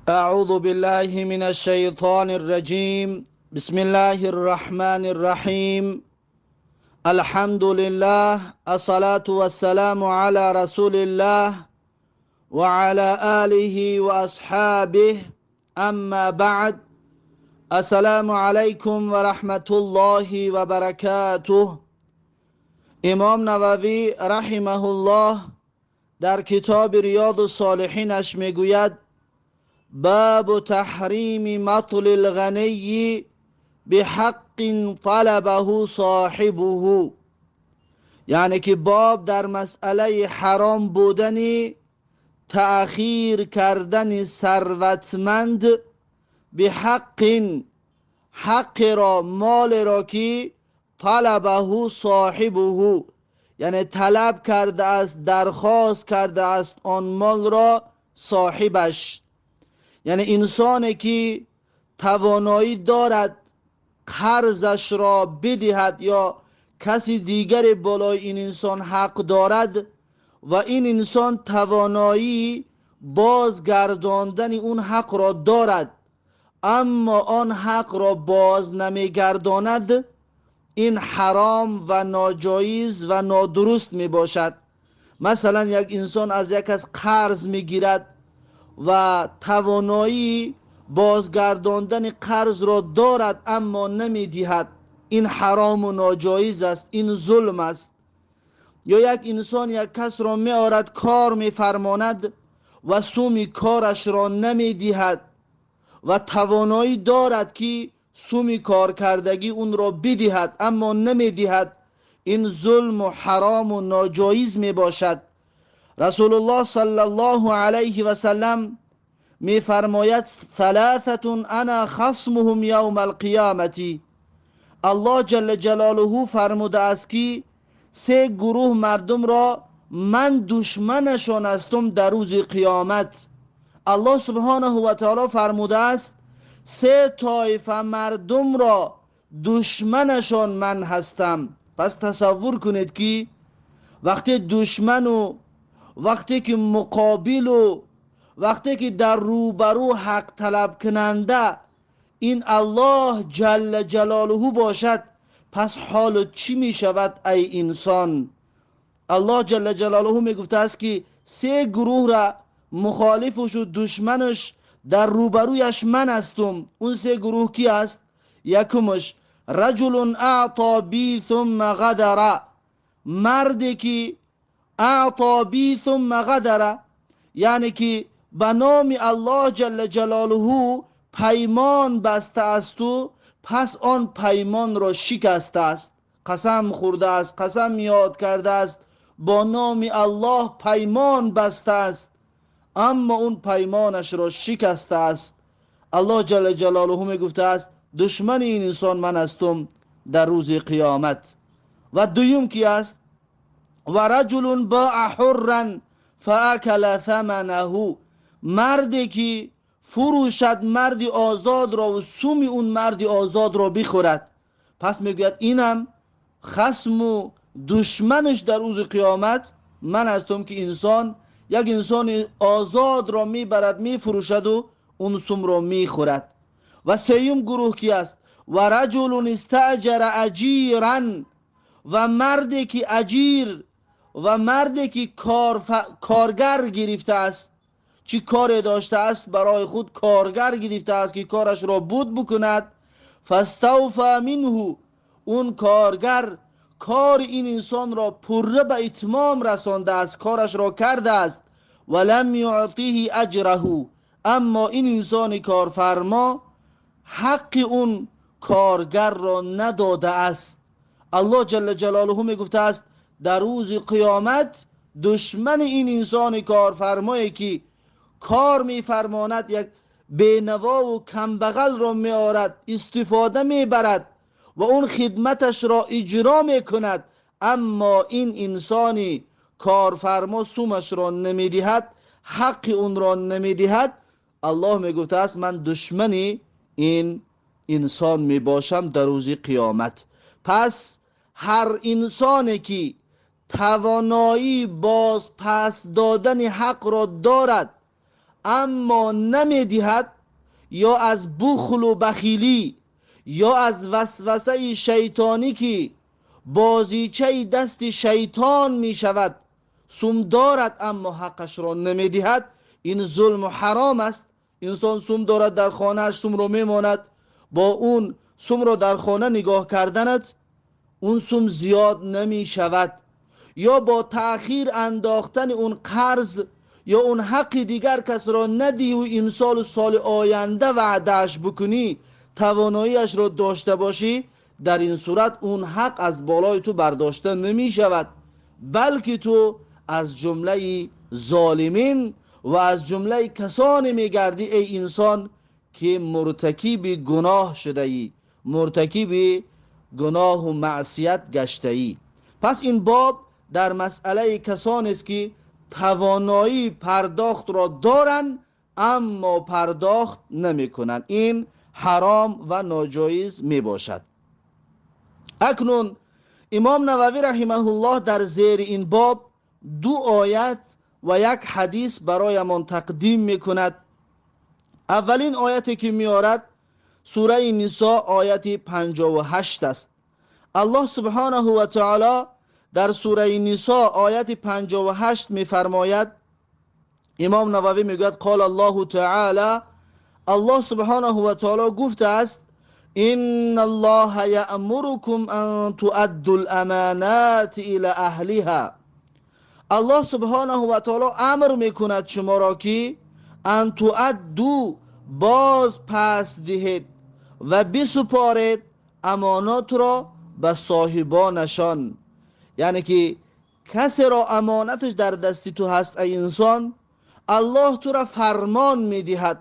أعوذ بالله من الشيطان الرجيم. بسم الله الرحمن الرحيم. الحمد لله، الصلاة والسلام على رسول الله وعلى آله وأصحابه. أما بعد، السلام عليكم ورحمة الله وبركاته. امام نووی رحمه الله در کتاب ریاض الصالحینش میگوید: باب تحریم مطل الغنی بحق طلبه صاحبه. یعنی که باب در مسئله حرام بودن تأخیر کردن ثروتمند بحق، حق را، مال را که طلبه صاحبه، یعنی طلب کرده است، درخواست کرده است آن مال را صاحبش. یعنی انسانی که توانایی دارد قرضش را بدهد یا کسی دیگر بالای این انسان حق دارد و این انسان توانایی بازگرداندن اون حق را دارد، اما آن حق را باز نمیگرداند، این حرام و ناجایز و نادرست می باشد. مثلا یک انسان از یک کس قرض می گیرد و توانایی بازگرداندن قرض را دارد اما نمی دهد، این حرام و ناجایز است، این ظلم است. یا یک انسان یک کس را می آرد، کار می فرماند و سومی کارش را نمی دهد و توانایی دارد که سومی کارکردگی اون را بدهد اما نمی دهد، این ظلم و حرام و ناجایز می باشد. رسول الله صلی الله علیه و سلم می فرماید: ثلاثة انا خصمهم یوم القیامة. الله جل جلاله فرموده است که سه گروه مردم را من دشمنشان هستم در روز قیامت. الله سبحانه و تعالی فرموده است سه طایفه مردم را دشمنشان من هستم. پس تصور کنید که وقتی دشمن و وقتی که مقابل و وقتی که در روبرو حق طلب کننده این الله جل جلاله باشد، پس حال چی می شود ای انسان؟ الله جل جلاله می گفته است که سه گروه را مخالفش و دشمنش در روبرویش من هستم. اون سه گروه کی است؟ یکمش رجل اعطا بی ثم غدر، مردی که اعطا بی ثم غدر، یعنی که به نام الله جل جلاله پیمان بسته است و پس آن پیمان را شکسته است، قسم خورده است، قسم یاد کرده است، با نام الله پیمان بسته است اما اون پیمانش را شکسته است. الله جل جلاله می گفته است دشمن این انسان من هستم در روز قیامت. و دویم کی است؟ و رجل باع حرا فاکل ثمنه، مردی که فروشد مرد آزاد را و سومی اون مرد آزاد را بخورد. پس میگوید اینم خصم و دشمنش در روز قیامت من هستم که انسان یک انسان آزاد را میبرد، میفروشد و اون سوم را میخورد. و سیوم گروه کی است؟ و رجل استاجر اجیرا، و مردی که اجیر و مردی که کارگر گرفته است، چی کاری داشته است برای خود کارگر گرفته است که کارش را بود بکند. فاستوفى منه، اون کارگر کار این انسان را پره به اتمام رسانده است، کارش را کرده است. ولم یعطیه اجره، اما این انسان کارفرما حق اون کارگر را نداده است. الله جل جلاله می گفته است در روز قیامت دشمن این انسان کارفرمایی که کار میفرماند، یک بینوا و کمبغل را میآورد، استفاده میبرد و اون خدمتش را اجرا میکند، اما این انسانی کارفرما سومش را نمیدهد، حق اون را نمیدهد. الله میگفته است من دشمن این انسان میباشم در روز قیامت. پس هر انسانی که توانایی باز پس دادن حق را دارد اما نمیدهد، یا از بخل و بخیلی یا از وسوسه شیطانی که بازیچه دست شیطان می شود، سوم دارد اما حقش را نمیدهد، این ظلم و حرام است. انسان سوم دارد در خانه‌اش، سوم را میماند، با اون سوم را در خانه نگاه کردنت اون سوم زیاد نمی شود. یا با تأخیر انداختن اون قرض یا اون حق دیگر کس را ندی و امسال و سال آینده وعده‌اش بکنی، تواناییش را داشته باشی، در این صورت اون حق از بالای تو برداشته نمی شود، بلکه تو از جمله ظالمین و از جمله کسانی می گردی ای انسان که مرتکب گناه شده ای، مرتکب گناه و معصیت گشته ای. پس این باب در مسئله کسانی است که توانایی پرداخت را دارند اما پرداخت نمی کنند. این حرام و ناجایز می باشد. اکنون امام نووی رحمه الله در زیر این باب دو آیت و یک حدیث برایمان تقدیم می کند. اولین آیتی که می آرد سوره نساء آیت 58 است. الله سبحانه و تعالی در سوره نساء آیت 58 می فرماید، امام نووی می گوید قال الله تعالی، الله سبحانه و تعالی گفته است ان الله یأمرکم ان تؤدوا الامانات الى اهلها. الله سبحانه و تعالی امر می کند شما را که ان تؤدوا، باز پس دهید و بسپارید امانات را به صاحبانشان. یعنی که کسی را امانتش در دست تو هست ای انسان، الله تو را فرمان می دهد،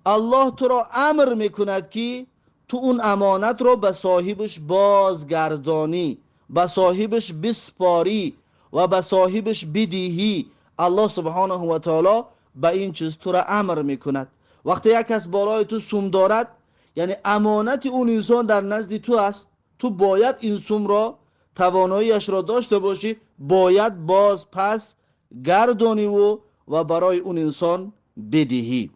الله تو را امر می کند که تو اون امانت را به صاحبش بازگردانی، به صاحبش بسپاری و به صاحبش بدهی. الله سبحانه و تعالی به این چیز تو را امر می کند. وقتی یک کس بالای تو سوم دارد، یعنی امانت اون انسان در نزد تو است، تو باید این سوم را، تواناییش را داشته باشی، باید باز پس گردانی و برای اون انسان بدهی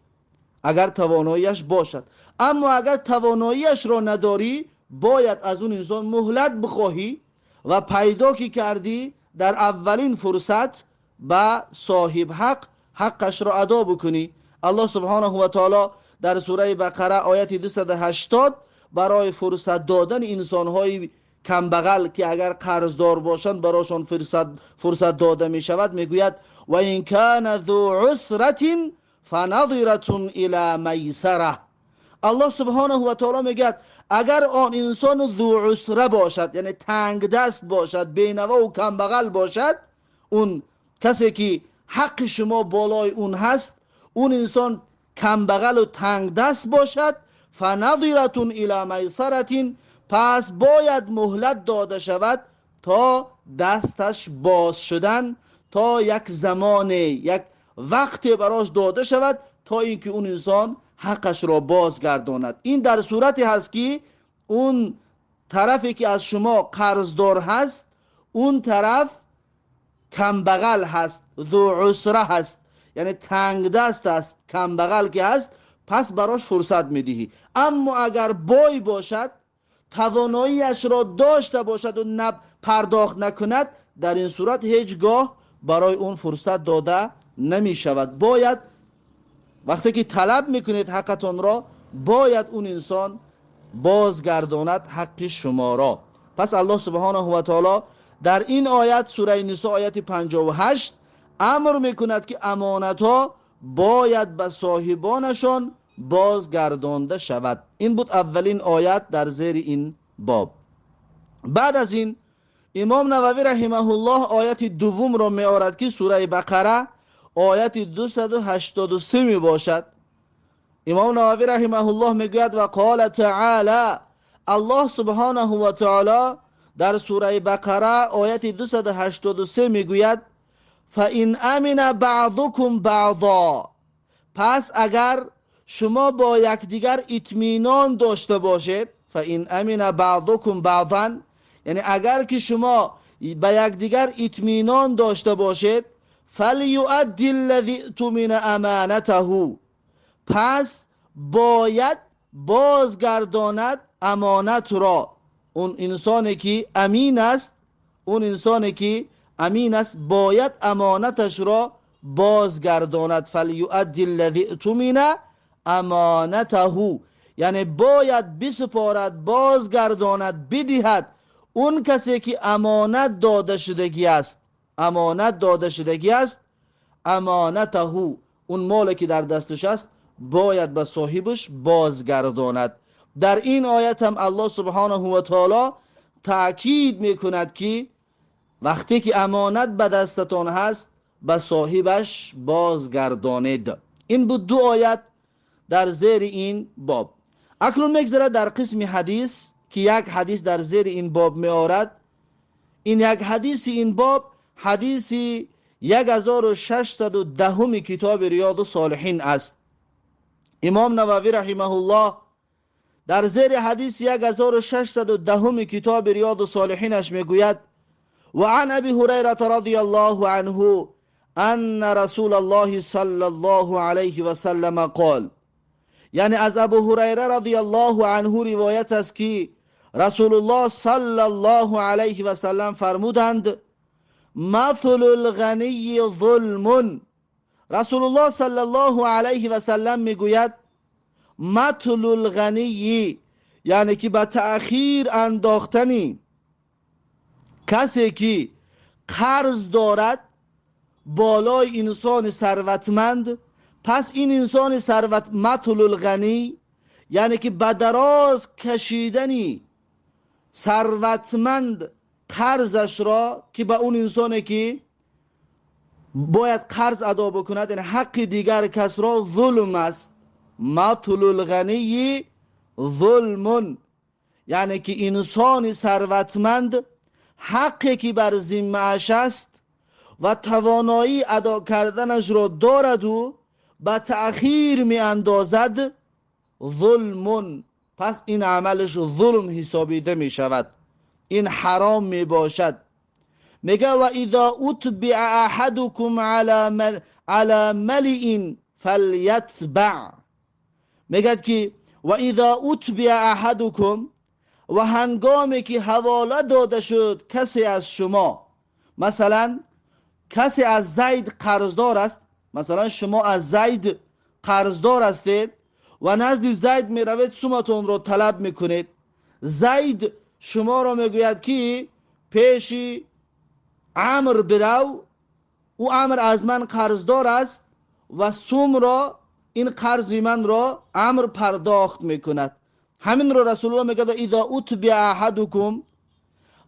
اگر تواناییش باشد. اما اگر تواناییش را نداری، باید از اون انسان مهلت بخواهی و پیدا که کردی در اولین فرصت به صاحب حق حقش را ادا بکنی. الله سبحانه و تعالی در سوره بقره آیت 280 برای فرصت دادن انسان‌های کمبغل که اگر قرضدار باشند براشان فرصت داده می شود، میگوید و این کان ذو عسرة فنظرة الی میسره. الله سبحانه و تعالی میگوید اگر آن انسان ذو عسره باشد، یعنی تنگ دست باشد، بینوا و کمبغل باشد، اون کسی که حق شما بالای اون هست، اون انسان کمبغل و تنگ دست باشد، فنظرة الی میسرة، پس باید مهلت داده شود تا دستش باز شدن، تا یک زمان، یک وقت براش داده شود تا اینکه اون انسان حقش را بازگرداند. این در صورتی هست که اون طرفی که از شما قرضدار هست، اون طرف کمبغل هست، ذو عسره هست، یعنی تنگ دست است، کمبغل که هست، پس براش فرصت میدهی. اما اگر بای باشد، تواناییش را داشته باشد و پرداخت نکند، در این صورت هیچگاه برای اون فرصت داده نمی شود. باید وقتی که طلب میکنید حقتان را، باید اون انسان بازگرداند حق شما را. پس الله سبحانه و تعالی در این آیت سوره نساء آیت 58 امر میکند که امانت ها باید به صاحبانشان بازگردانده شود. این بود اولین آیت در زیر این باب. بعد از این امام نووی رحمه الله آیت دوم را می آورد که سوره بقره آیت 283 می باشد. امام نووی رحمه الله می گوید و قال تعالی، الله سبحانه و تعالی در سوره بقره آیت 283 می گوید فإن امن بعضکم بعضا، پس اگر شما با یکدیگر اطمینان داشته باشید، فإن امن بعضکم بعضا، یعنی اگر که شما به یکدیگر اطمینان داشته باشید، فلیؤد الذی اؤتمن امانته، پس باید بازگرداند امانت را. اون انسانی که امین است، اون انسانی که امین است باید امانتش را بازگرداند. فلیؤد الذی اؤتمن امانته، یعنی باید بسپارد، بازگرداند، بدهد اون کسی که امانت داده شدگی است، امانت داده شدگی است، امانته، اون مالی که در دستش است باید به صاحبش بازگرداند. در این آیت هم الله سبحانه و تعالی تأکید میکند که وقتی که امانت به دستتان هست به صاحبش بازگردانید. این بود دو آیت در زیر این باب. اکنون میگذرد در قسم حدیث که یک حدیث در زیر این باب میآورد. این یک حدیث این باب حدیث 1610 کتاب ریاض الصالحین است. امام نووی رحمه الله در زیر حدیث 1610 کتاب ریاض الصالحینش میگوید: و عن ابی هریره رضی الله عنه ان رسول الله صلی الله علیه و سلم قال، یعنی از ابو هریره رضی الله عنه روایت است که رسول الله صلی الله علیه و سلم فرمودند: مثل الغنی ظلم. رسول الله صلی الله علیه و سلم میگوید مثل الغنی، یعنی که به تأخیر انداختنی کسی که قرض دارد بالای انسان ثروتمند، پس این انسان ثروت، مثل الغنی یعنی که به دراز کشیدنی ثروتمند قرضش را که به اون انسانی که باید قرض ادا بکند، یعنی حق دیگر کس را، ظلم است. مطل الغنی ظلم، یعنی که انسان ثروتمند حقی که بر ذمه اش است و توانایی ادا کردنش را دارد و به تأخیر می اندازد، ظلم، پس این عملش ظلم حسابیده می شود، این حرام می باشد. میگه و اذا اتبع احدکم على ملئ فلیتبع. میگه که و اذا اتبع احدکم، و هنگامی که حواله داده شد کسی از شما، مثلا کسی از زید قرضدار است، مثلا شما از زید قرضدار هستید و نزد زید می روید، سومتون را طلب میکنید، زید شما را میگوید که پیش عمر برو، او عمر از من قرضدار است و سوم را، این قرض من را عمر پرداخت میکند. همین را رسول الله میگه اذا اتبع احدکم،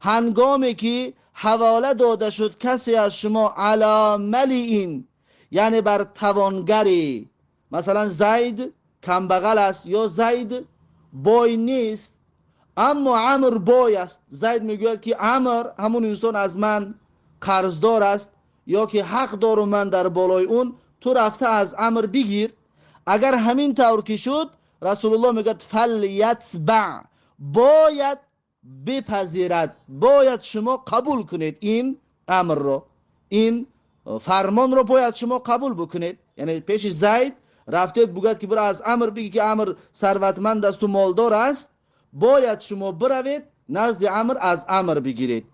هنگامی که حواله داده شد کسی از شما علی ملئ، یعنی بر توانگری، مثلا زید کمبغل است یا زید بای نیست اما عمر بای است، زید میگوید که عمر همون انسان از من قرضدار است یا که حق دارم من در بالای اون، تو رفته از عمر بگیر. اگر همین طور که شد، رسول الله میگه فلیتبع، باید بپذیرد، باید شما قبول کنید این امر رو، این فرمان رو باید شما قبول بکنید. یعنی پیش زید رفته بگوید که برو از امر بگی که امر ثروتمند است و مالدار است، باید شما بروید نزد امر از امر بگیرید.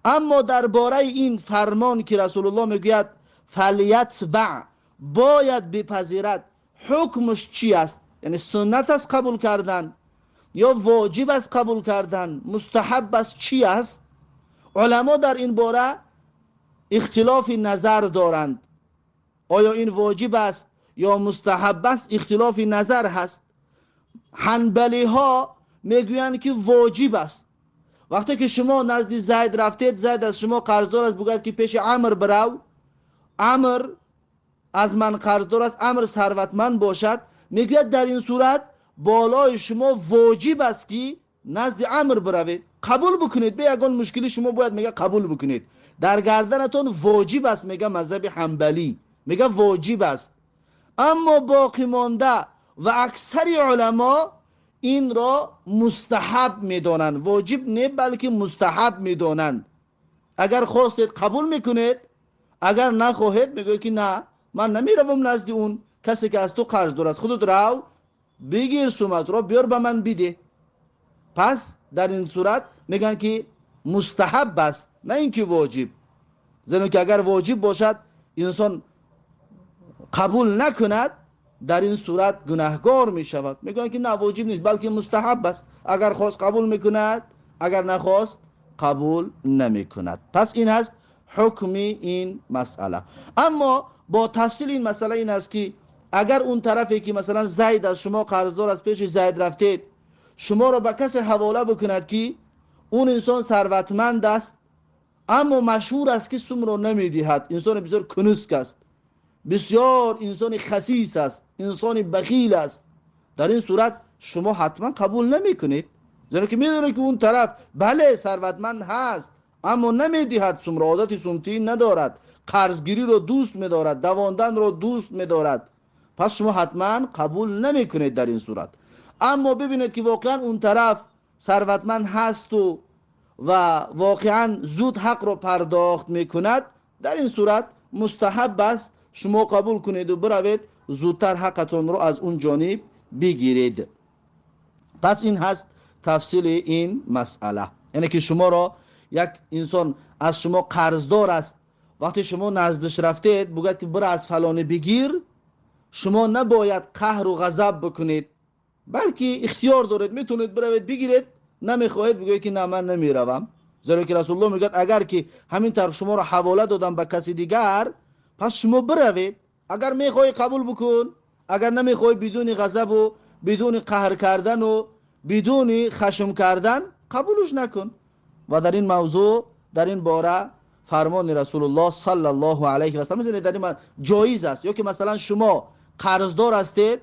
اما درباره این فرمان که رسول الله میگوید فلیتبع، باید بپذیرد، حکمش چی است؟ یعنی سنت است قبول کردن یا واجب است قبول کردن، مستحب است، چی است؟ علما در این باره اختلاف نظر دارند. آیا این واجب است یا مستحب است؟ اختلاف نظر هست. حنبلی ها میگویند که واجب است. وقتی که شما نزد زید رفتید، زید از شما قرضدار است، بگوید که پیش عمر برو، عمر از من قرضدار است، عمر ثروتمند باشد، میگوید در این صورت بالای شما واجب است که نزد عمر بروید، قبول بکنید، به یگان مشکلی شما باید میگه قبول بکنید، در گردنتون واجب است، میگه مذهب حنبلی میگه واجب است. اما باقی مانده و اکثر علما این را مستحب میدانند، واجب نه بلکه مستحب میدانند. اگر خواستید قبول میکنید، Агар нахоҳед, мегӯяд ки на, ман намеравам назди он касе ки аз ту қарздор аст, худат рав, бигир суматро, биёр, ба ман бидеҳ. Пас дар ин сурат мегӯянд ки мустаҳаб аст, на ин ки воҷиб, зеро ки агар воҷиб бошад, инсон қабул накунад, дар ин сурат гунаҳгор мешавад. Мегӯянд ки на, воҷиб нест, балки мустаҳаб аст. Агар хост, қабул мекунад, агар нахост, қабул намекунад. Пас ин аст ҳукми ин масъала. Аммо бо тафсил ин масъала ин аст ки агар он тарафе ки масалан Зайд аз шумо қарздор аст, пеши Зайд рафтед, шуморо ба касе ҳавола бикунад ки он инсон сарватманд аст, аммо машҳур аст ки сумро намедиҳад, инсони бисёр кунуск аст, бисёр инсони хасис аст, инсони бахил аст, дар ин сурат шумо ҳатман қабул намекунед, зеро ки медонед ки он тараф, бале, сарватманд ҳаст, аммо намедиҳад сумро, одати сумтӣ надорад, қарзгириро дӯст медорад, давонданро дӯст медорад. Пас шумо ҳатман қабул намекунед дар ин сурат. Аммо бибинед ки воқеан он тараф сарватманд ҳасту ва воқеан зуд ҳақро пардохт мекунад, дар ин сурат мустаҳаб аст шумо қабул кунеду биравед, зудтар ҳаққатонро аз он ҷониб бигиред. Пас ин ҳаст тафсили ин масъала. Яъне ки шуморо як инсон аз шумо қарздор аст, вақте шумо наздиш рафтед, бугӯяд ки бира, аз фалонӣ бигир, шумо набояд қаҳру ғазаб бикунед, балки ихтиёр доред, метавонед биравед, бигиред, намехоҳед, бигӯед ки на, ман намеравам. Зеро ки Расулуллоҳ мегӯяд, агар ки ҳамин тавр шуморо ҳавола додам ба каси дигар, пас шумо биравед, агар мехоҳӣ, қабул бикун, агар намехоҳӣ, бидуни ғазабу бидуни қаҳр кардану бидуни хашм кардан қабулш накун. Ва дар ин мавзӯъ, дар ин бора фармони Расулуллоҳ саллаллоҳу алайҳи васаллам дар ин ҷоиз аст. Ё ки масалан шумо қарздор ҳастед,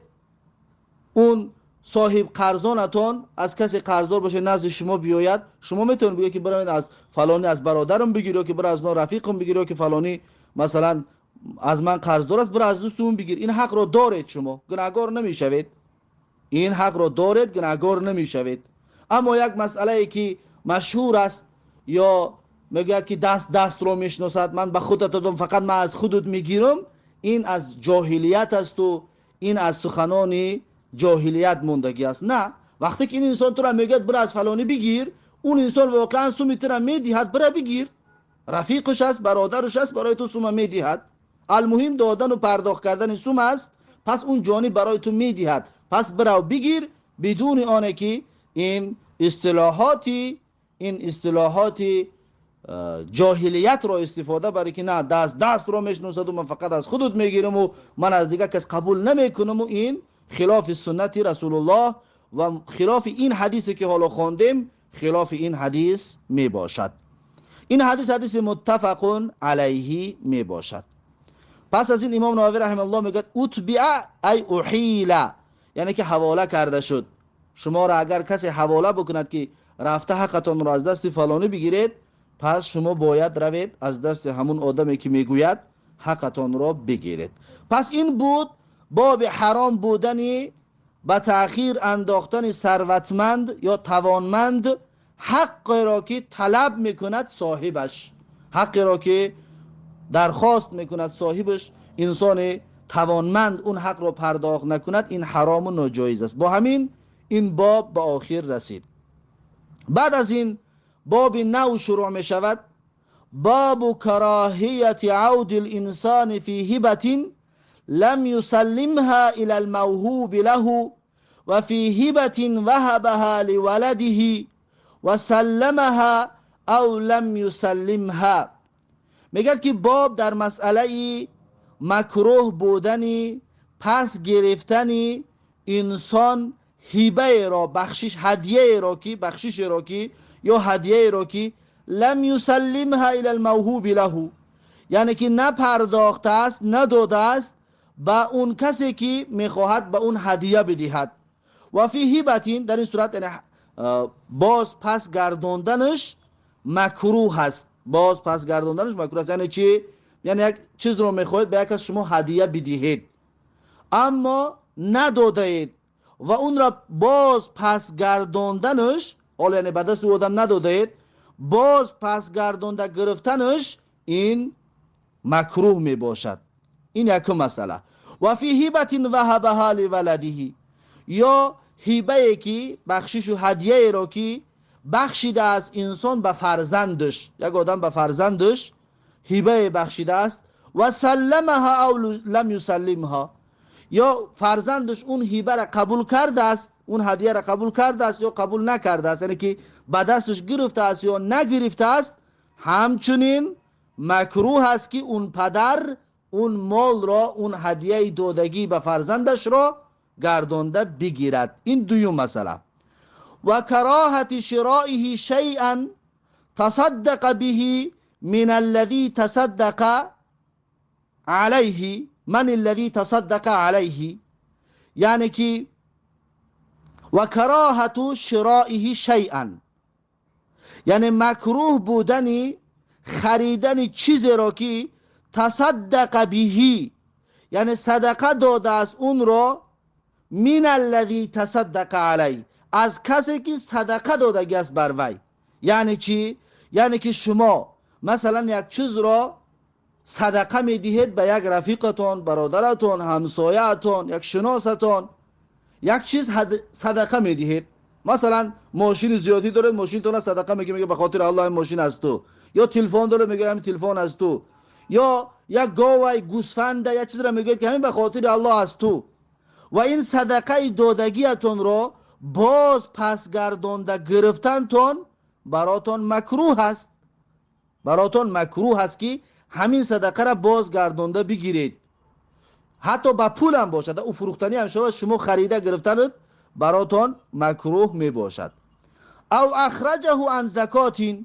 он соҳиб қарзонатон аз касе қарздор бошад, назди шумо биёяд, шумо метавонед бигӯед ки биравед, аз фалонӣ, аз бародарам бигир, ё ки бира, аз рафиқам бигир, ё ки фалонӣ масалан аз ман қарздор аст, бира, аз дӯсти он бигир. Ин ҳақро доред шумо, гунаҳгор намешавед. Ин ҳақро доред, гунаҳгор намешавед. Аммо як масъалае ки машҳур аст, ё мегӯяд ки даст дастро мешиносад, ман ба худат додам, фақат ман аз худут мегирам, ин аз ҷоҳилият асту ин аз суханони ҷоҳилият мондагӣ аст. На, вақте ки ин инсон тура мегӯяд, бира, аз фалонӣ бигир, он инсон воқеан суми тура медиҳад, бира, бигир. Рафиқаш аст, бародараш аст, барои ту сума медиҳад. Алмуҳим додану пардохт кардани сум аст. Пас он ҷониб барои ту медиҳад, пас бирав, бигир, бидуни оне ки ин истилоҳоти ҷоҳилиятро истифода барӣ ки на, даст дастро мешиносаду ман фақат аз худут мегираму ман аз дигар кас қабул намекунаму. Ин хилофи суннати Расулуллоҳ ва хилофи ин ҳадисе ки ҳоло хондем, хилофи ин ҳадис мебошад. Ин ҳадис ҳадиси муттафақун алайҳи мебошад. Пас аз ин имом Нававӣ раҳимауллоҳ мегӯяд: أتبع أي أحيل, яъне ки ҳавола карда шуд. Шуморо агар касе ҳавола бикунад ки рафта ҳаққатонро аз дасти фалонӣ бигиред, пас шумо бояд равед, аз дасти ҳамун одаме ки мегӯяд, ҳаққатонро бигиред. Пас ин буд боби ҳаром будани ба таъхир андохтани сарватманд ё тавонманд ҳаққеро ки талаб мекунад соҳибаш, ҳаққеро ки дархост мекунад соҳибаш. Инсони тавонманд он ҳақро пардохт накунад, ин ҳарому ноҷоиз аст. Бо ҳамин ин боб ба охир расид. Баъд аз ин боби нав шурӯъ мешавад: باب كراهية عود الإنسان في هبة لم يسلمها إلى الموهوب له وفي هبة وهبها لولده وسلمها أو لم يسلمها. میگه که باب در مسئله مکروه بودنی پس گرفتنی انسان هبه را، بخشش، هدیه را که بخشش را که یا هدیه را که لم يسلمها إلى الموهوب له, یعنی که نپرداخته است، نداده است به اون کسی که میخواهد به اون هدیه بدهد. وفي هبة, در این صورت یعنی باز پس گرداندنش مکروه هست. باز پس گرداندنش مکروه است یعنی چی؟ یعنی یک چیز رو میخواهید به یک از شما هدیه بدهید، اما نداده و اون را باز پس گرداندنش، حالا یعنی به دست او آدم نداده، باز پس گردانده گرفتنش، این Макрӯҳ мебошад. Ин якум масъала. Ва фи ҳибатин ваҳабаҳа ливаладиҳи, ё ҳибае ки бахшишу ҳадияеро ки бахшидааст инсон ба фарзандаш, як одам ба фарзандаш ҳибае бахшидааст, ва салламаҳа ав лам юсаллимҳа, ё фарзандаш он ҳибаро қабул кардааст, он ҳадияро қабул кардааст ё қабул накардааст, яъне ки ба дасташ гирифтааст ё нагирифтааст, ҳамчунин макрӯҳ аст ки он падар он молро, он ҳадияи додагӣ ба фарзандашро гардонда бигирад. Ин дуюм масъала. Ва кароҳати широиҳи шайъан тасаддақа биҳи мин аллазӣ тасаддақа алайҳи, ман аллазӣ тасаддақа алайҳи, яъне ки ва кароҳату широиҳи шайъан, яъне макрӯҳ будани харидани чизеро ки тасаддақа биҳи, яъне садақа додааст унро, мин аллазӣ тасаддақа алайҳ, аз касе ки садақа додагиаст бар вай. Яъне чӣ? Яъне ки шумо масалан як чизро садақа медиҳед ба як рафиқатон, бародаратон, ҳамсояатон, як шиносатон, як чиз садақа медиҳед. Масалан мошини зиёдӣ доред, мошинтонро садақа мегӣ, мега ба хотири Аллоҳ ин мошин аз ту. Ё телефон доред, мега ҳамин телефон аз ту. Ё як говай, гӯсфанда, як чизро мегӯед ки ҳамин ба хотири Аллоҳ аз ту. Ва ин садақаи додагиатонро боз пасгардонда гирифтантон баротон макрӯҳ аст. Баротон макрӯҳ аст ки ҳамин садақаро боз гардонда бигиред, ҳатто ба пулам бошад, ӯ фурӯхтанӣ ҳам шавад, шумо харида гирифтанат баротон макрӯҳ мебошад. Ав ахраҷаҳу ан закотин,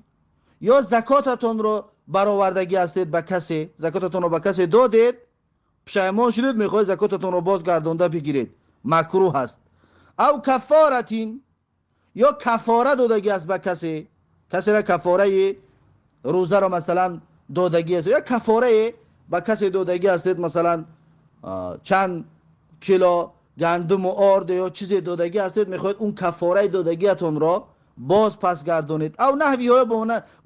ё закотатонро баровардагӣ ҳастед ба касе, закотатонро ба касе додед, пушаймон шудед, мехоҳед закотатонро боз гардонда бигиред, макрӯҳ аст. Ав кафоратин, ё кафора додагӣ аст ба касе, касеро кафораи рӯзаро масалан додагӣ аст, ё кафорае ба касе додагӣ ҳастед, масалан чанд кило гандуму орд ё чизе додагӣ ҳастед, мехоҳед он кафораи додагиатонро боз пас гардонед. Ав наҳвиҳо,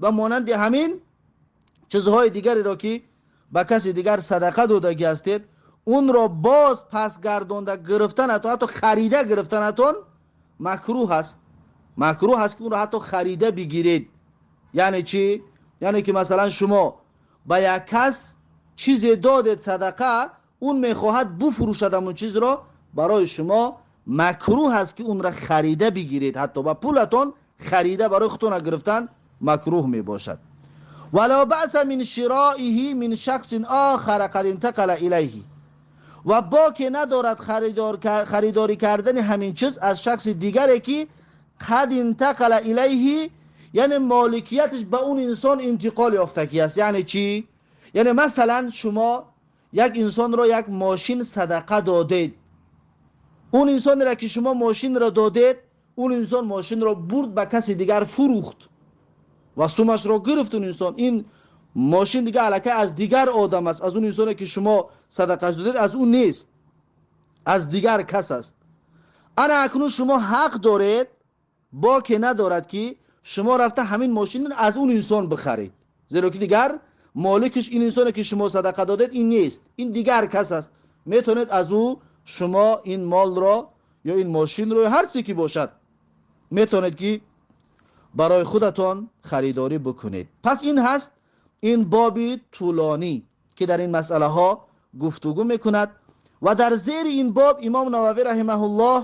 ба монанди ҳамин чизҳои дигареро ки ба каси дигар садақа додагӣ ҳастед, унро боз пас гардонда гирифтанатон, ҳатто харида гирифтанатон макрӯҳ аст. Макрӯҳ аст ки унро ҳатто харида бигиред. Яъне чӣ? Яъне ки масалан шумо ба як кас чизе додед садақа, он мехоҳад буфурӯшад ҳамон чизро, барои шумо макрӯҳ аст ки унро харида бигиред, ҳатто ба пулатон харида барои худтона гирифтан макрӯҳ мебошад. Вала баъса мин широиҳи мин шахсин охара қад интақала илайҳи, ва боке надорад харидорӣ кардани ҳамин чиз аз шахси дигаре ки қад интақала илайҳи, яъне моликияташ ба он инсон интиқол ёфтагӣ аст. Яъне чӣ? Яъне масалан шумо як инсонро як мошин садақа додед, он инсонеро ки шумо мошинро додед, он инсон мошинро бурд ба каси дигар фурӯхт ва сумашро гирифт. Он инсон ин мошин дигар аллакай аз дигар одам аст, аз он инсоне ки шумо садақаш додед аз ӯ нест, аз дигар кас аст. Ана акнун шумо ҳақ доред, боке надорад ки шумо рафта ҳамин мошинро аз он инсон бихаред, зеро ки дигар моликаш ин инсоне ки шумо садақа додед ин нест, ин дигар кас аст. Метавонед аз ӯ шумо ин молро ё ин мошинро ё ҳар чизе ки бошад метавонед ки барои худатон харидорӣ бикунед. Пас ин ҳаст ин боби тӯлонӣ ки дар ин масъалаҳо гуфтугӯ мекунад ва дар зери ин боб имом Нававӣ раҳимаҳуллоҳ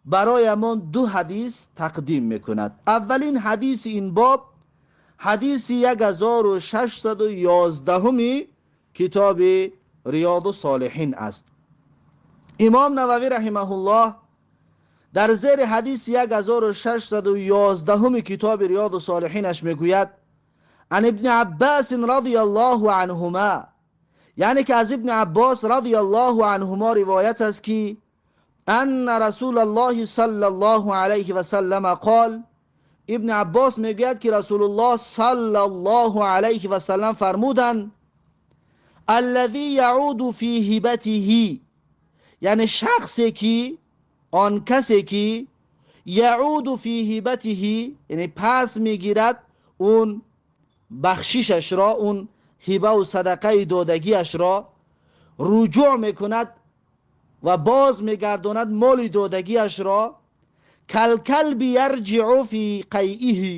бароямон ду ҳадис тақдим мекунад. Аввалин ҳадиси ин боб ҳадиси 1611 китоби Риёду Солиҳин аст. Имом Нававӣ раҳимаҳуллоҳ дар зери ҳадиси 1611 китоби Риёду Солиҳинаш мегӯяд: ан ибни Аббасин радияллоҳу анҳума, яъне ки аз ибни Аббос радияллоҳу анҳума ривоят аст ки анна расулаллоҳи саллаллоҳу алайҳи васаллама қол, ибни Аббос мегӯяд ки Расулуллоҳ саллаллоҳу алайҳи васаллам фармуданд: аллазӣ яъуду фи ҳибатиҳи, яъне шахсе ки он касе ки яъуду фи ҳибатиҳи, яъне пас мегирад он бахшишашро, он ҳибаву садақаи додагиашро руҷӯъ мекунад ва боз мегардонад моли додагиашро, калкалби ярҷиъу фи қайиҳи,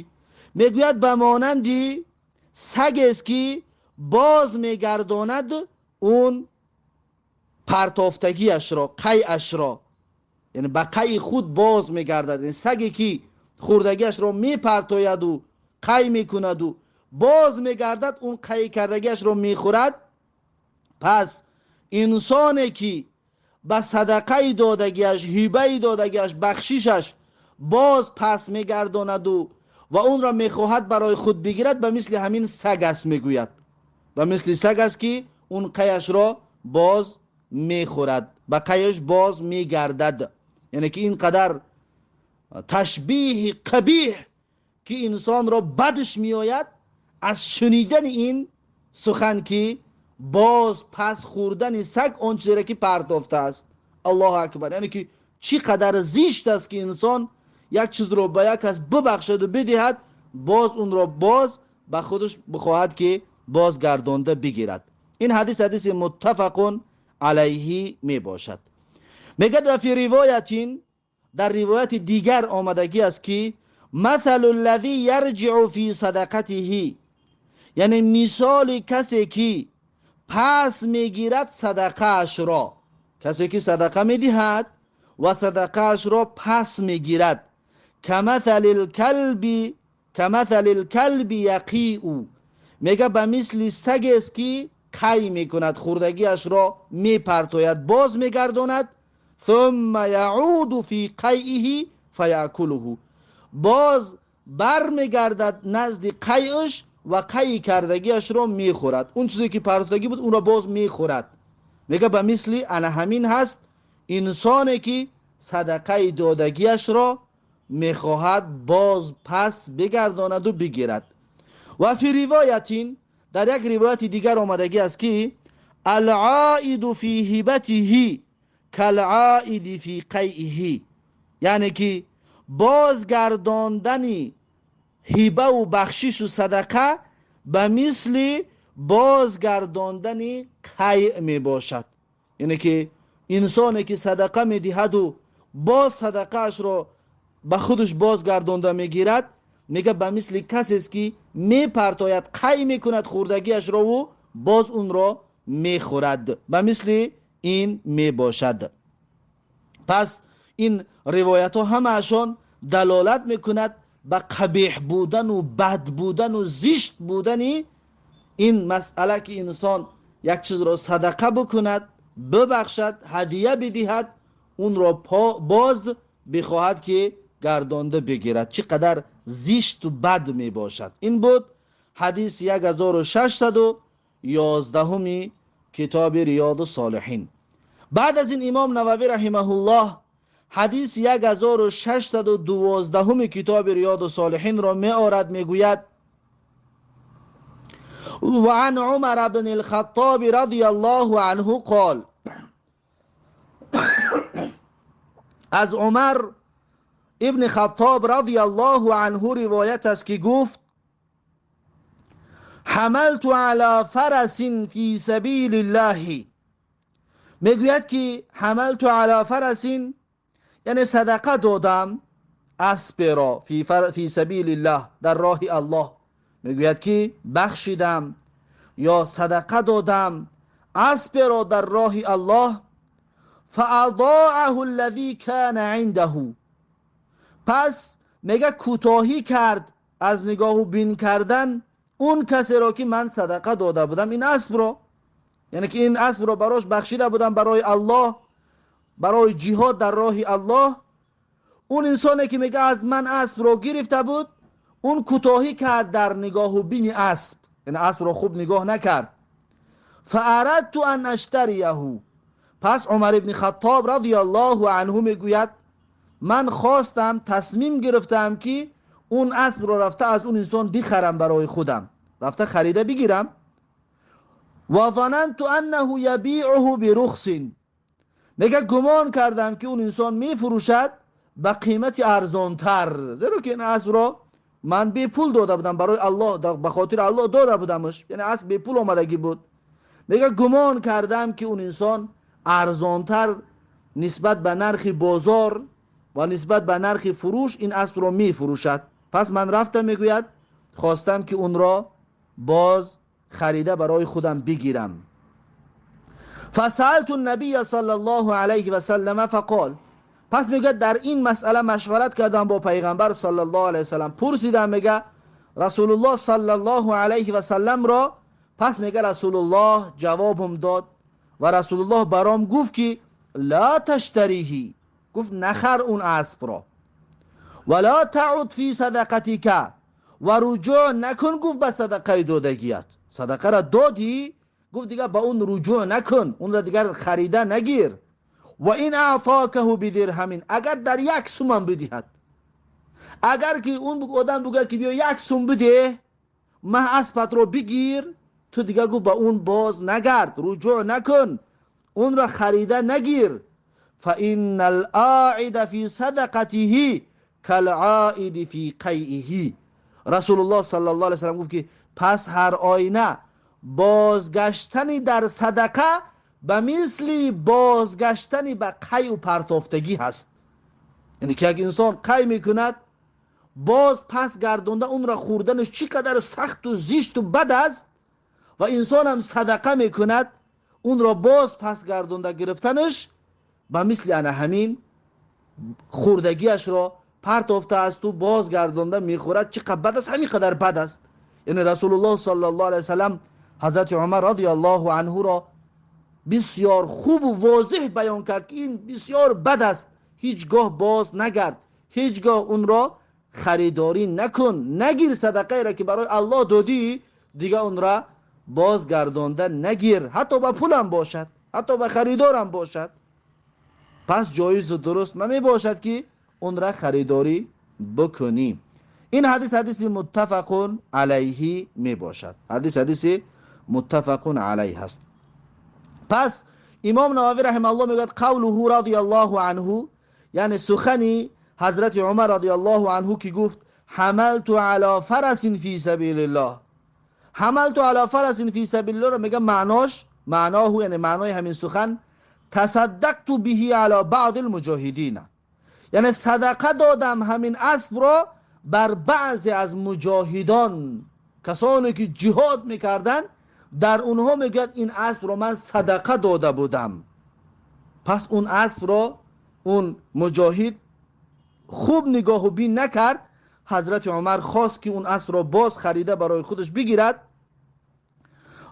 мегӯяд ба монанди сагест, ки боз мегардонад он партофтагиашро, қайашро, яъне ба қайи худ боз мегардад. Яъне саге, ки хӯрдагиашро мепартояду қай мекунаду боз мегардад, он қай кардагиашро мехӯрад. Пас инсоне, ки ба садақаи додагиаш, ҳибаи додагиаш, бахшишаш боз пас мегардонаду ва онро мехоҳад барои худ бигирад, ба мисли ҳамин саг аст, мегӯяд, ба мисли саг аст, ки он қаяшро боз мехӯрад, ба қаяш боз мегардад. Яъне ки ин қадар ташбиҳи қабиҳ, ки инсонро бадш меояд аз шунидани ин сухан, ки боз пас хӯрдани саг он чизеро, ки партофтааст. Аллоҳу акбар! Яъне ки чӣ қадар зишт аст, ки инсон як чизро ба як кас бибахшаду бидиҳад, боз онро боз ба худаш бихоҳад, ки боз гардонда бигирад. Ин ҳадис ҳадиси муттафақун алайҳи мебошад. Мегӯяд: ва фи ривоятин, дар ривояти дигар омадагӣ аст, ки маталу ллазӣ ярҷиъу фи садақатиҳи, яъне мисоли касе, ки пас мегирад садақаашро, касе, ки садақа медиҳад ва садақаашро пас мегирад, каматали лкалби яқиу, мега ба мисли сагест, ки қай мекунад, хӯрдагиашро мепартояд, боз мегардонад, ثم يعود في قيئه فيأكله، боз бармегардад назди қайъш ва қайи кардагиашро мехӯрад. Он чизе, ки партофтагӣ буд, онро боз мехӯрад. Мега ба мисли ана ҳамин ҳаст инсоне, ки садақаи додагиашро мехоҳад боз пас бигардонаду бигирад. Ва фи ривоятин, дар як ривояти дигар омадагӣ аст, ки العائد في هبته كالعائد في قيئه, яъне ки бозгардондани ҳибаву бахшишу садақа ба мисли бозгардондани қайъ мебошад. Яъне ки инсоне, ки садақа медиҳаду боз садақаашро ба худаш бозгардонда мегирад, мега ба мисли касест, ки мепартояд, қай мекунад хӯрдагиашрову боз унро мехӯрад, ба мисли ин мебошад. Пас ин ривоятҳо ҳамаашон далолат мекунад ба қабеҳ будану бад будану зишт будани ин масъала, ки инсон як чизро садақа бикунад, бибахшад, ҳадия бидиҳад, унро боз бихоҳад, ки гардонда бигирад, чӣ қадар зишту бад мебошад. Ин буд ҳадиси 1611-уми китоби Риёду Солиҳин. Баъд аз ин имом Нававӣ раҳимаҳуллоҳ ҳадиси 1612-уми китоби Риёду Солиҳинро меорад. Мегӯяд: وعن عمر بن الخطاب رضي الله عنه قال، از عمر ابن خطاب رضی الله عنه روایت است که گفت: حملت على فرس في سبيل الله. میگوید که حملت على فرس، یعنی صدقه دادم اسب را، في سبيل الله، در راه الله. میگوید که بخشیدم یا صدقه دادم اسب را در راه الله. فاضاعه الذي كان عنده، پس میگه کوتاهی کرد از نگاه و بین کردن اون کسی را که من صدقه داده بودم این اسب را، یعنی که این اسب را براش بخشیده بودم برای الله، برای جهاد در راه الله. اون انسانی که میگه از من اسب را گرفته بود، اون کوتاهی کرد در نگاه و بین اسب، یعنی اسب را خوب نگاه نکرد. فاردت ان اشتریه، پس عمر ابن خطاب رضی الله عنه میگوید من خواستم، تصمیم گرفتم که اون اسب را رفته از اون انسان بخرم، برای خودم رفته خریده بگیرم. و ظننت انه یبیعه برخص، میگه گمان کردم که اون انسان میفروشد به قیمت ارزانتر، زیرا که این اسب را Ман бепул дода будам барои Аллоҳ, ба хотири Аллоҳ дода будамш, яъне асп бепул омадагӣ буд. Мега гумон кардам ки он инсон арзонтар нисбат ба нархи бозор ва нисбат ба нархи фурӯш ин аспро мефурӯшад. Пас ман рафтам, мегӯяд, хостам ки онро боз харида барои худам бигирам. فسألت النبي صلى الله عليه وسلم فقال. پس میگه در این مسئله مشورت کردم با پیغمبر صلی الله علیه وسلم، پرسیدم میگه رسول الله صلی الله علیه و سلم را. پس میگه رسول الله جوابم داد و رسول الله برام گفت که لا تشتریه، گفت نخر اون اسب را، ولا تعد فی صدقتک، و رجوع نکن گفت به صدقه دادگیت. صدقه را دادی، گفت دیگه با اون رجوع نکن، اون را دیگر خریده نگیر. و این اعطاکه بدرهم، اگر در یک سومم بدهد، اگر که اون آدم بگه که بیا یک سوم بده من اسبت رو بگیر، تو دیگه گفت با اون باز نگرد، رجوع نکن، اون را خریده نگیر. فان العائد فی صدقته کالعائد فی قیئه. رسول الله صلی الله علیه وسلم گفت که پس هر آینه بازگشتن در صدقه به مثل بازگشتن به قی و پرتافتگی هست. یعنی که یک انسان قی میکند باز پس گردونده اون را خوردنش چقدر سخت و زشت و بد است، و انسان هم صدقه میکند اون را باز پس گردونده گرفتنش به مثل انا همین خوردگیش را پرتافته است و باز گردونده میخورد، چقدر بد است، همین قدر بد است. یعنی رسول الله صلی الله علیه وسلم حضرت عمر رضی الله عنه را بسیار خوب و واضح بیان کرد که این بسیار بد است، هیچگاه باز نگرد، هیچگاه اون را خریداری نکن، نگیر صدقه را که برای الله دادی دیگه اون را بازگردانده نگیر، حتی با پولم باشد، حتی با خریدارم باشد. پس جایز و درست نمی باشد که اون را خریداری بکنی. این حدیث حدیث متفق علیه می باشد، حدیث حدیث متفق علیه هست. پس امام نووی رحمه الله میگوید قوله رضی الله عنه، یعنی سخنی حضرت عمر رضی الله عنه که گفت حملت علی فرس فی سبیل الله. حملت علی فرس فی سبیل الله را میگه معناش، معناه یعنی معنای همین سخن تصدقت به علی بعض المجاهدین، یعنی صدقه دادم همین اسب را بر بعضی از مجاهدان، کسانی که جهاد میکردن، در اونها میگوید این اسب را من صدقه داده بودم. پس اون اسب را اون مجاهد خوب نگاه و بین نکرد، حضرت عمر خواست که اون اسب را باز خریده برای خودش بگیرد،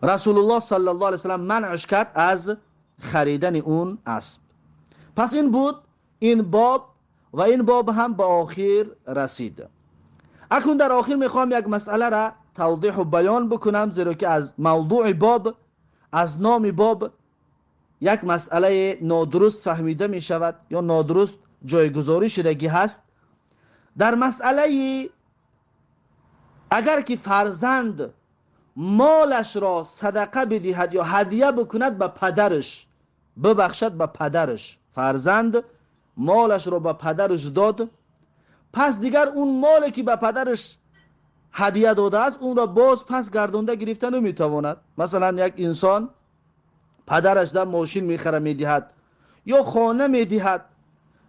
رسول الله صلی الله علیه وسلم منعش کرد از خریدن اون اسب. پس این بود این باب و این باب هم به آخر رسید. اکنون در آخر میخوام یک مسئله را توضیح و بیان بکنم، زیرا که از موضوع باب، از نام باب یک مسئله نادرست فهمیده می شود یا نادرست جایگذاری شدگی هست. در مسئله اگر که فرزند مالش را صدقه بدهد یا هدیه بکند به پدرش، ببخشد به پدرش، فرزند مالش را به پدرش داد، پس دیگر اون مالی که به پدرش هدیه داده است اون را باز پس گردانده گرفته نمیتواند. مثلا یک انسان پدرش در ماشین میخره میدهد یا خانه میدهد،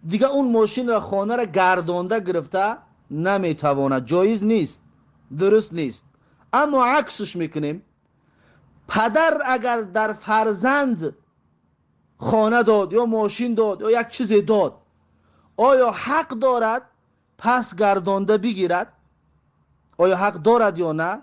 دیگه اون ماشین را خانه را گردانده گرفته نمیتواند، جایز نیست، درست نیست. اما عکسش میکنیم، پدر اگر در فرزند خانه داد یا ماشین داد یا یک چیزی داد، آیا حق دارد پس گردانده بگیرد؟ آیا حق دارد یا نه؟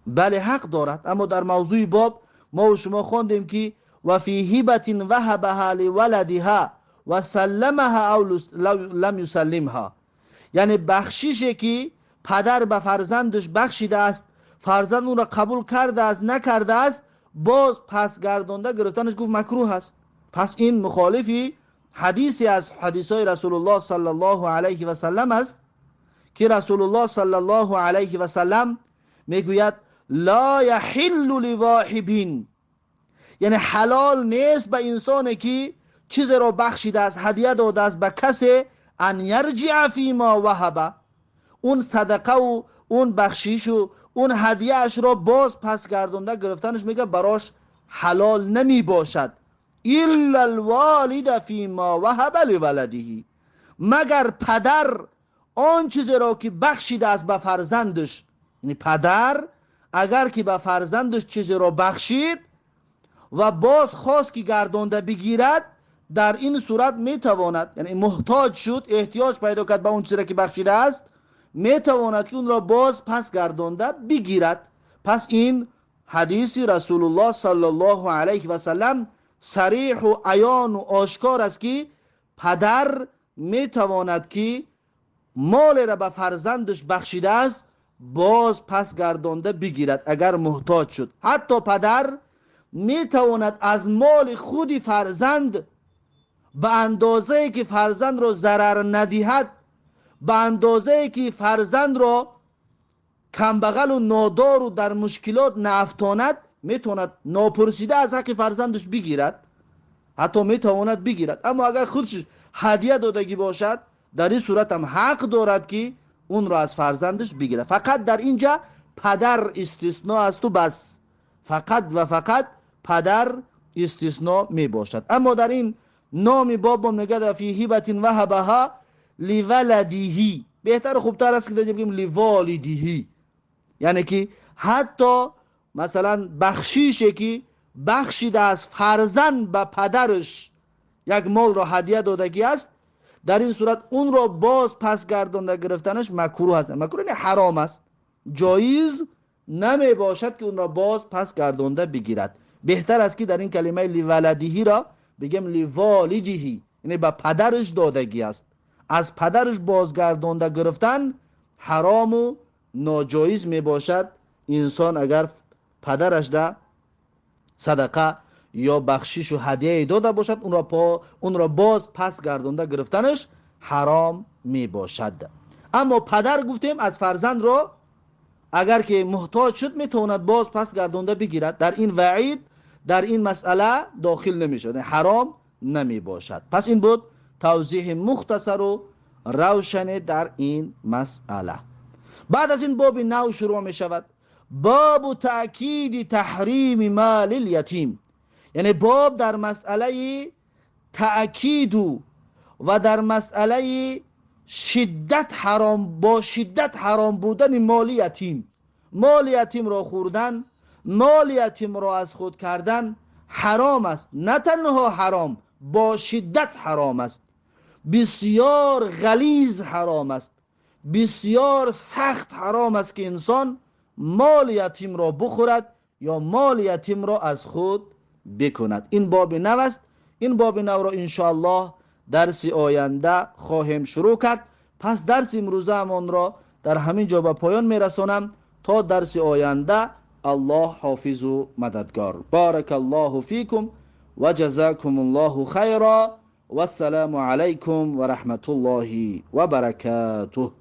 بله حق دارد. اما در موضوع باب ما و شما خواندیم که و فی هبة وهبها لولدها و سلمها او لم یسلمها، یعنی بخشیشی که پدر به فرزندش بخشیده است، فرزند اون را قبول کرده است نکرده است، باز پس گردانده گرفتنش گفت مکروه است. پس این مخالفی حدیثی از حدیث های رسول الله صلی الله علیه و سلم است که رسول الله صلی الله علیه و سلم میگوید لا یحل لواهب، یعنی حلال نیست به انسانی که چیزی را بخشیده است، هدیه داده است به کسی، ان یرجع فیما وهب، он садақа ва он бахшиш ва он ҳадияаш ро боз пас гардонда гирифтанаш мегӯяд барош ҳалол намебошад. الا الوالد فيما وهب لولده، مگر падар он чизеро ки бахшида аст ба фарзандаш. Яъне падар агар ки ба фарзандаш чизеро бахшид ва боз хост ки гардонда бигирад, дар ин сурат метавонад, яъне муҳтоҷ шуд, эҳтиёҷ пайдо кард ба он чизе ки бахшида аст, метавонад ки онро боз пас гардонда бигирад. Пас ин ҳадиси Расулуллоҳ саллаллоҳу алайҳи васаллам сариҳу аёну ошкор аст, ки падар метавонад ки молеро ба фарзандаш бахшидааст, боз пас гардонда бигирад, агар муҳтоҷ шуд. Ҳатто падар метавонад аз моли худи фарзанд ба андозае ки фарзандро зарар надиҳад, ба андозае ки фарзандро камбағалу нодору дар мушкилот наафтонад, метавонад нопурсида аз ҳаққи фарзандаш бигирад, ҳатто метавонад бигирад. Аммо агар худш ҳадия додагӣ бошад, дар ин сурат ҳам ҳақ дорад ки онро аз фарзандаш бигирад. Фақат дар инҷа падар истисно асту бас, фақат ва фақат падар истисно мебошад. Аммо дар ин номи боб мегӯяд فی هبة وهبها لولده, беҳтару хубтар аст ки бигӯем لوالده, яъне ки ҳатто масалан бахшише ки бахшида аст фарзанд ба падараш, як молро ҳадия додагӣ аст, дар ин сурат онро боз пас гардонда гирифтанаш макрӯҳ аст. Макрӯҳ яъне ҳаром аст, ҷоиз намебошад ки онро боз пас гардонда бигирад. Беҳтар аст ки дар ин калимаи لولده ро бигем لوالده, яъне ба падараш додагӣ аст. Аз падараш бозгардонда гирифтан ҳарому ноҷоиз мебошад. Инсон агар падарашда садақа ё бахшишу ҳадияе дода бошад, онро боз пас гардонда гирифтанаш ҳаром мебошад. Аммо падар, гуфтем, аз фарзандро агар ки муҳтоҷ шуд, метавонад боз пас гардонда бигирад. Дар ин ваъид, дар ин масъала дохил намешавад, ҳаром намебошад. Пас ин буд тавзеҳи мухтасару равшане дар ин масъала. Баъд аз ин боби нав шурӯъ мешавад, باب تأکید تحریم مال اليتیم, яъне боб дар масъалаи таъкиду ва дар масъалаи шиддат ҳаром, бо шиддат ҳаром будани моли ятим. Моли ятимро хӯрдан, моли ятимро аз худ кардан ҳаром аст. На танҳо ҳаром, бо шиддат ҳаром аст, бисёр ғализ ҳаром аст, бисёр сахт ҳаром аст, ки инсон моли ятимро бухӯрад ё моли ятимро аз худ бикунад. Ин боби нав аст. Ин боби навро иншоаллоҳ дарси оянда хоҳем шурӯъ кард. Пас дарси имрӯзаамонро дар ҳамин ҷо ба поён мерасонам. То дарси оянда Аллоҳ ҳофизу мададгор. بارك الله فيكم وجزاكم الله خيرا والسلام عليكم ورحمة الله وبركاته.